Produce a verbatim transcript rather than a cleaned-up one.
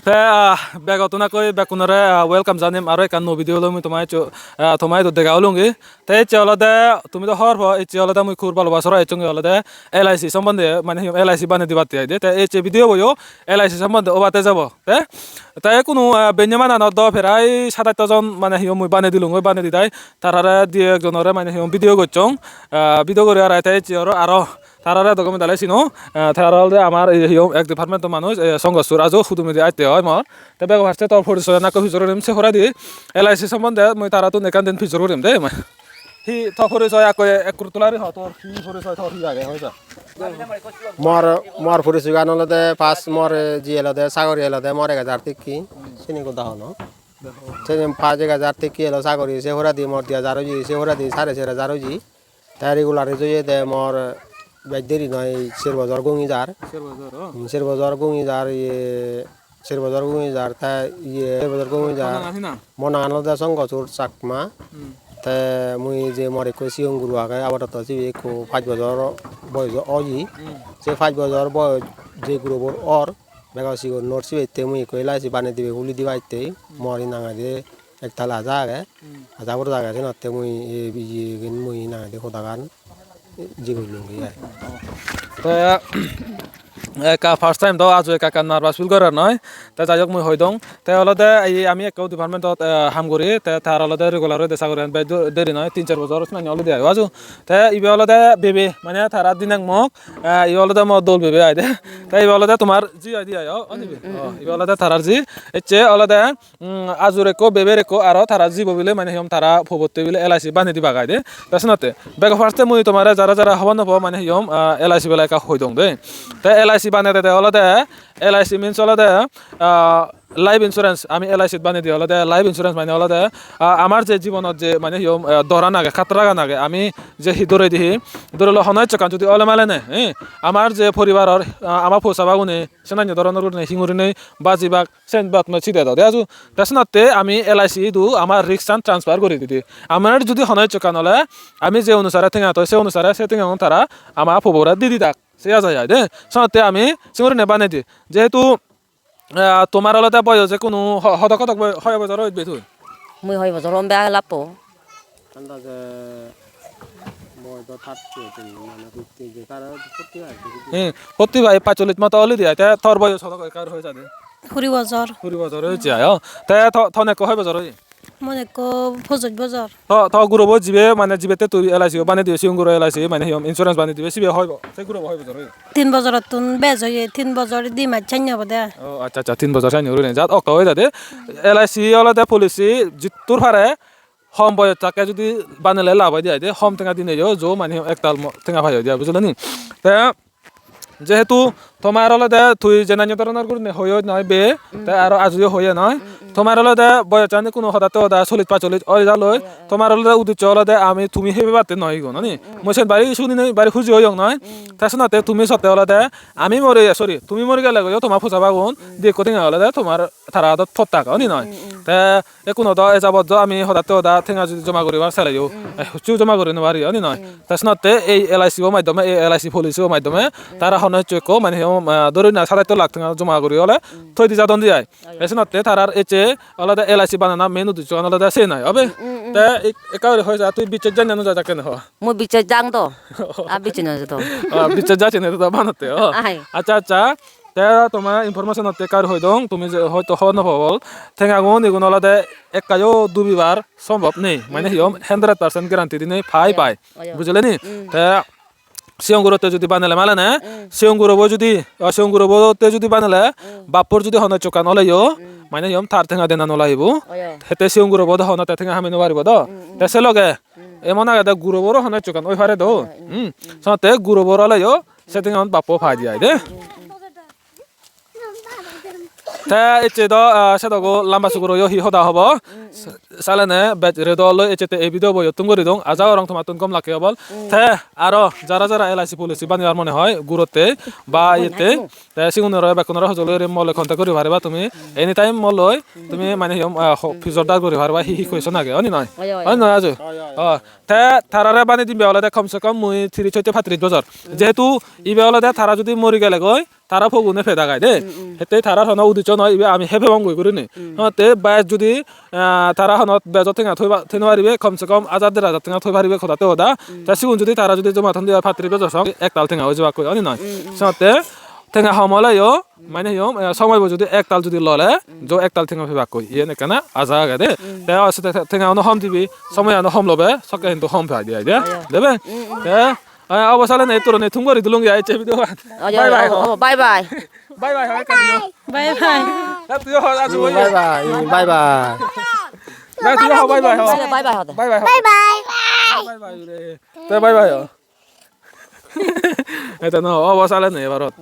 Te, ah, begottun akkoi bekkunore, ah, welcome janem. Aro ekkan nuo video loi mui toma eccho, ah, toma idu dega olungi. Te ecche olode tumi do hobor po, ecche olode mui Kur Balobasora ecchonge olode L I C sombonde, mane hi hom, L I C banei dibatte aide. Te ecche video boyo L I C sombonde obate jabo. Te, te kunu, ah, benne mananot do prai sat atto jon mane hi hom mui banei dilung, oi banei didai. Tarare di ekjonore mane hi hom video gocchong. Ah, video guri arai te ecche aro, aro tarare do gome dale sino. Ah, tara olode amar ei hi hom ek department-o manuj, eh, Songosur ajo hudumedi atte oi mor. Te bego first-e tor porisoy ekka pijor gurim, se poredi L I C sombonde mui tarattun ekkan din pijor gurim de. Hi to porisoy ekko ekkur tulari ho, tor hi porisoy, tor hi age hoi ja. Mor, mor porisoygan olode pas mor, eh, ji elode, sagori elode mor ek hajar tikki, sini goda hono. Sini pas ek hajar tikki elo sagori, se poredi mor di hajar oye, se poredi sare ser hajar oye. Te regular age oyede mor bej deri noi, ser bojor gongi jar. Ser bojor, oh. Hmm, ser bojor gongi jar, iye, ser bojor gongi jar, te iye, ser bojor gongi jar. Mo nangan hi nang? Mo nangan olode Songosur Chakma. Hmm. Te mui je mor ekko sigon guro age, abadoto sibe ekko pach bojor boyos oye. Hmm. Se pach bojor boyos je gurobor or, bego sigon nor sibette mui ekko L I C banei dibe, huli dibatte, mor hi nang hoide ektal aja age. Hmm. Aja puro age, senotte mui ei iye iyen mui hi nang hoide hodagan jigurlungi ai. Te ekka first time do aju ekka ekka nervous feel gorer noi. Te jai hok mui hoi dong. Te olode ei ami ekko department-ot, eh, ham guri, te tar olode regular oide sagoriyan bej du-, deri noi, tin ser bojor sinani olode ai aju. Te ibe olode bebe, mane tara dinek mok, eh, ibe olode mo dol bebe ai de. Te ibe olode tomar ji ai de ai, o, oni be? Mm, mm, oh, mm, ibe olode tarar ji. Ecche olode mm, ajur ekko, beber ekko, aro tara jibo bile mane hi hom tara pobotte bile L I C banei dibak ai de. Te senotte bego first-e mui tomare jara jara hobor no po mane hi hom, ah, L I C bela ekka hoi dong de. Te L I C banei dede olode, L I C means olode, ah, life insurance. Ami L I C banei di olode life insurance mane olode, ah, amar je jibonot je mane hi hom, ah, doran age, khatragan age, ami je hi dore di hi, dore lo hono hissu ekkan judi ole male ne, eh, amar je poribaror, ah, ama posa bagune, senanye doronor gurinei, hingurinei bajibak, sen bat mot side do de aju. Te senotte ami L I C idu ama risk-an transfer guri didi. Amar judi hono hissu ekkan ole, ami je onusare tenga toi, se onusare se tengagun tara ama pobore di didak. Se aja ai de. Senotte ami singurine banei di. Jehetu, ah, tomar olode boyos ekkunu ho-, hodok hodok boy-, hoi bojor oibe tui? Mui hoi bojor om be lappo. Andaje boi do thirty oi, mane fifty je tara forty oi. Hmm, forty bai pachchollish moto olidi ai, te tor boyos hodo kar hoi jade? Kuri bojor. Kuri bojor oiche ai, oh. Te to, ton ekko hoi bojor oye? Mon ekko pojoj bojor. To, to gurobo jibe, mane jibette tui L I C o banei dibe, sigon guro L I C, mane hi hom insurance banei dibe, sibe hoi bo-, se gurobo hoi bojor oye? Tin bojorottun bej oye, tin bojor di mas sanne obode. Oh, accha, accha, tin bojor sanne gurine. Jat okto oi jade. L I C olode policy jittur pare hom boyot takke judi banele lab oide ai de, hom tenga dineyo jo mane ektal mo-, tenga pai oide ai, bujileni? Te jehetu tomar olode tui jenanye doronor gurine hoyo noi be, te aro ajuyo hoye noi. Tomar olode boyossan kuno hodatte hoda chollish pachchollish oi jaloi. Tomar olode uddeccho olode ami tumi hebebatte noi igun, oni? Mui sen bari suni nei, bari huji oyong noi. Te senotte tumi sotte olode ami mori, sorry, tumi mori gele goyo tomar posabagun di ekko tenga olode tomar tara adot thottak, oni noi? Te ekkuno do ejabot do ami hodatte hoda tenga judi joma guribar seleyo, eh, hucchu joma guri no pari, oni noi? Te senotte ei L I C o maddhome, ei L I C policy o maddhome tara hono hissu ekko mane hi hom, ah, dhori na sat atto lakh tenga joma guri ole thoi di jadon di ai. Te senotte tarar ecche olode L I C banana main uddessoan olode se noi, obe? Te ek-, ekka guri hoi ja, tui bicches janye no ja jakke ne ho? Mui bicches jang do. A bicches no ja do. Ah, bicches janye do banotte, oh. Ai. Accha, accha. Te toma information otte ekka guri hoi dong, tumi je hoito hobor no pabol. Tengagun igun olode ekkayo dubibar sombhob nei. Mane hi hom, hundred percent guarantee dinei pai pai. Oyo. Bujileni? Te sigon gurotte judi banele male ne, sigon gurobo judi, ah, sigon gurobotte judi banele, bappor judi hono hissu ekkan oleyo, mane hi hom tar tenga dena no lagibo. Oyo. Hette sigon gurobo do hono te tenga hami no paribo do. Te se loge, emon agede guroboro hono hissu ekkan oi pare do. Hmm. Senotte gurobor oleyo, se tengaun bappo pai di ai de. Te ecche do, ah, sedogo lamba suguro yo hi hoda hobo. Salene bej redo loi ecche te ei video bo iyot thum guri dong. Aja gorong tomattun gom lakke obol. Te aro jara jara L I C policy banibar mone hoi gurotte ba iyette, te sigunore bekkunore hojoli guri mole contact guri pariba tumi. Anytime moloi tumi mane hi hom, ah, ho-, pijor dar guri pariba, hi hi question age, oni noi? Oi, oi. Oni noi aju? Oi, oi. Oh, te tarare bani dibe olode kom se kom mui tiris hoite pattiris bojor. Jehetu ibe olode tara judi mori gelegoi, tara pogune peda gai de. Hette tarar hono udisso noi, ibe ami hebebong goi gurinei. Hotte bej judi, ah, tara honot bejo tenga thoi pa-, thoi no paribe, kom se kom hajar der hajar tenga thoi paribe, hodatte hoda. Te sigun judi tara judi joma thon dibar pattiris bojor song, ektal tenga oi jebakkoi, oni noi? Senotte tenga hom oleyo, mane hi hom, eh, somoibo judi ektal judi lole, jo ektal tenga pebakkoi, iyen ekkana aja agede. Te aro se te-, tenga uno hom dibe, somoy ano hom lobe, sokke hintu hom pai de, ai de. Debe? Te, eh, obo sale nei turone thum guri dulung ya, ecche video ban. Aja, bye bye, obo, ho. Obo, bye bye. Bye bye, ho, ekka diyo. Bye bye. Eh, tuiyo ho, aju, bye bye. Bye bye. Bye, tuiyo ho, bye bye, ho. Bye bye, ho. Bye bye, ho. Bye bye. Bye bye, re. Te bye bye, ho. Eta no, obo sale nei ebarot.